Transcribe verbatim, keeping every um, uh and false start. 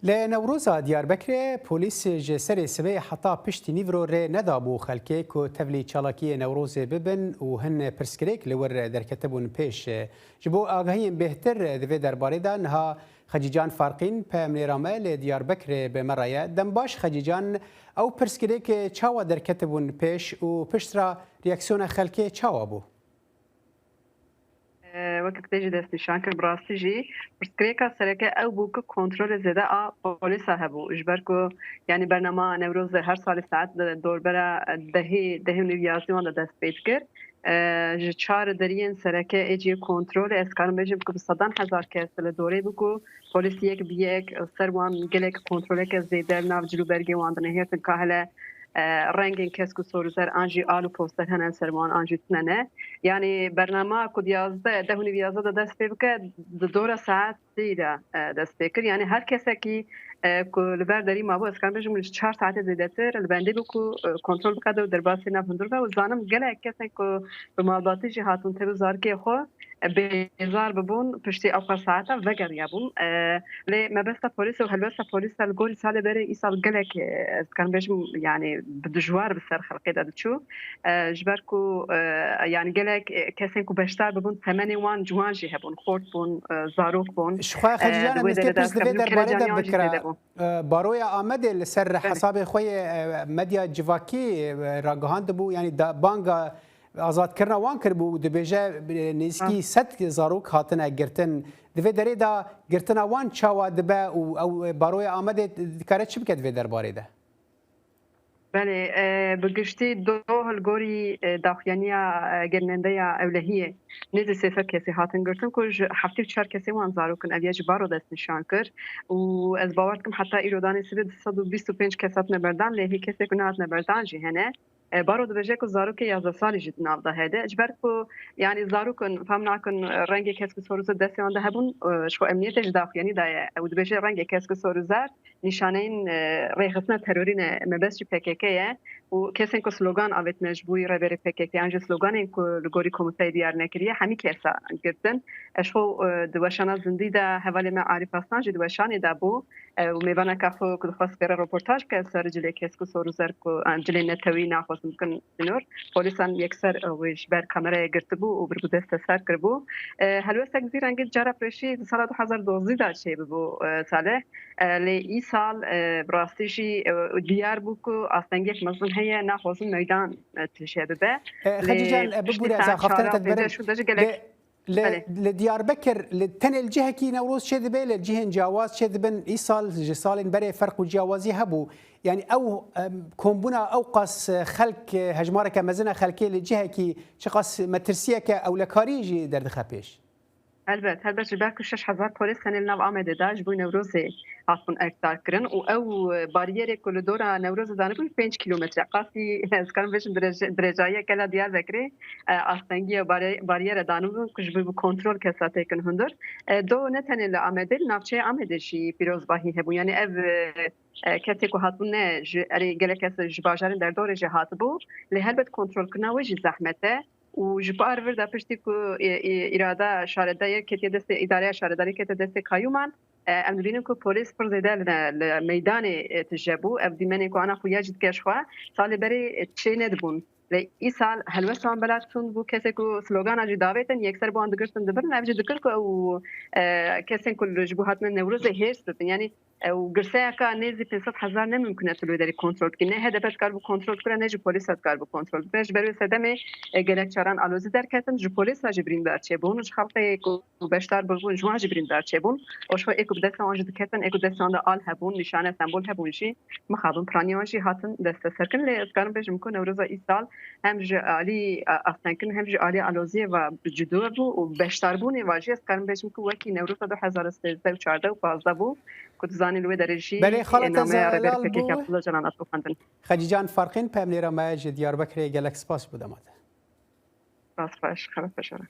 Li Newroza Diyarbekirê polîs ji serê sibê heta piştî nîvro rê nedabû xelkê ku tevlî çalakiyê Newrozê bibin û hin pirsgirêk li wir derketibûn pêş. Ji bo agahiyên bêhtir di vê derbarê de niha Xecîcan Farqîn peyamnêra me li Diyarbekirê bi me re ye. Dem baş Xecîcan, ew pirsgirêk çawa derketibûn pêş û piştre reaksiyona xelkê çawa bû? Weke tu tê jî destnîşan kir, bi rastî jî pirsgirêka sereke ew bû ku kontrolê zêde a polîsa hebû. Ji ber ku, yanî bernama Newroz de her salê saet di dorbera dehê, dehê û nîv yazî wan de dest pê dikir. Ji çar deriyên sereke ê cihê kontrolê ez karim bêjim ku bi sedan hezar kes li dorê bû ku polîs yek bi yek ser wan gelek kontroleke zêde li nav cilûbergê wan dinihêrtin ka hele rengên kesk û sor û zer an jî al û poster hene ser wan an jî tune ne. Yanî bernama ku di yazdeh, deh û nîv yazdeh de dest pê bike, di dora saetî de dest pê kir. Yanî her kesekî ku li ber derî mabû, ez karim bêjim ji çar saetê zêdetir li bendê bû ku kontrol bike de û derbasî nav hundir be û zanim gelek kesên ku bi malbatî jî hatûn tevî zarikê xwe bêzar bibûn, piştî ew qas saeta vegeriyabûn. Lê mebesta polîs û helwesta polîsa li gorî salê berê îsal gelek, ez dikarim bêjim, yanî bi dijwar bi ser xelkê de diçû. Ji ber ku, yanî gelek kesên ku beşdar bibûn, temenê wan ciwan jî hebûn, xort bûn, zarok bûn. Ji xwe Xecîcan, em ez kê pirs di vê derbarê de bikira. Baroya Amedê li ser hesabê xwe yê medya civakî ragihandibû, yanî banga azadkirina wan kiribû û dibêje nêzîkî sed zarok hatine girtin. Di vê derê de girtina wan çawa dibe û ew Baroya Amedê dikare çi bike di vê derbarê de? Belê, bi giştî doh li gorî daxuyaniya girnendeya ewlehiyê nêzî sê sed kesî hatin girtin ku ji heftê û çar kesê wan zarok in. Ev ya ji baro destnîşan kir û ez bawer dikim heta îro danê sibê du sed û bîst û pênc kes hatine berdan, lê hê kesê ku nehatine berdan jî hene. Baro dibêje ku zarokê yazdeh salî jî di nav de hede. Ji ber ku, yanî, zarok in, fam nakin, rengê kesk û sor û zer destê wan de hebûn, ji xwe emniyetê ji daxuyanî daye. Ew dibêje rengê kesk û sor û zer nîşaneyên rêxistina terorî ne, mebest jî P K K ye. Û kesên ku slogan avêtine ji bo rêberê P K K an jî sloganên ku li gorî komuteyê diyar nekiriye, hemî kesa girtin. Ez xwe di weşana zindî de hevalê me Arîf Aslan jî di weşanê de bû. Û mêvaneka xwe ku dixwest pê re roportaj bike ser cilê kesk û sor û zer ku, em, cilê netewî naxwazin bikin sînor, polîsan yekser, e, wê ji ber kamerayê girtibû û biribû desteser kiribû. E, helwestek vî rengî cara pêşî di sala du hezar dozdeh de çêbibû, e, Salih. E, lê îsal, e, bi rastî jî, e, diyar bû ku astengiyek mezin heye, naxwazin meydan, e, tije bibe. E, Lê Xecîcan, e, piştî bibûre, ez saet axaftina çar te û diberim. Pêncî şû de jî gelek Lê Belê. Li Diyarbekir, li tenê li cihekî Newroz çêdibe, li cihên ciyawaz çêdibin. Îsal ji salên berê ferq û ciyawazî hebû. Yanî ew, em, kombûna ew qas xelk, hejmareke mezin e xelkê li cihekî çiqas metirsiyeke ewlekarî jî derdixe pêş? Helbet, helbet, ji ber ku şeş hezar polîs tenê li nav Amedê de ji bo Newrozê hatibûn erkdar kirin û ew bariyerê ku li dora Newrozê danibûn pênc kîlometre, qasî ez karim bêjim dirêj-, dirêjayiyeke la Diyarbekirê, e, astengî ye, bare-, bariyere danibûn ku ji bo bi kontrol kesa têkin hundir. E, do ne tenê li Amedê, li navçeyê Amedê jî pîrozbahî hebû. Yanî ev, e, e, kesê ku hatibûn ne ji, erê gelek kes ji bajarên derdorê jî hatibû. Lê helbet kontrolkirina wê jî zehmet e. Û ji par vir de piştî ku, e, e, îrada şaredayê ketiye destê, îdareya şaredarî ketiye destê kayûman, e, em dibînin ku polîs pir zêde li, li meydanê, e, tije bû. Ev dîmenê ku ana xuya jî dike ji xwe, salê berê, e, çê nedibûn. Lê îsal helwesta wan bela tund bû, kesê ku slogana jî davêtin, yekser bi wan digirtin dibirin, ev jî dikir ku ew, e, kesên ku li, ji bo hatina Newrozê hêrs didin. Yanî ew girseyeka nêzî pênc sed hezar ne mimkun e tu li wê derê kontrol bikî. Ne H D P dikaribû kontrol bikire, ne jî polîsa dikaribû kontrol bikire. Ji ber wê sedemê, e, gelek caran alozî derketin, ji polîsa jî birîndar çêbûn, ji xelkê ku beşdar bûbûn, ji wan jî birîndar çêbûn. Û ji xwe ê ku bi desta wan jî diketin, ê ku desta wan de al hebûn, nîşane, sembol hebûn jî, mixabin, piranî wan jî hatin desteserkirin. Lê ez karim bêjim ku Newroza îsal hem ji alî, e, astengkirin hem ji alî aloziyê ve bi cudo bû û beşdarbûnê ve jî ez karim bêjim ku wekî Newroza du hezar û sêzdeh û çardeh û pazdeh bû ku dizanî li wê derê jî, Belê, xala e, te nameya Rêberê zelal P K K bû. Abdullah Canan hat xwendin. Xecîcan Farqîn, peyamnêra me ji Diyarbekirê, gelek spas ji bo dema te. Spas xweş, xebat beşere.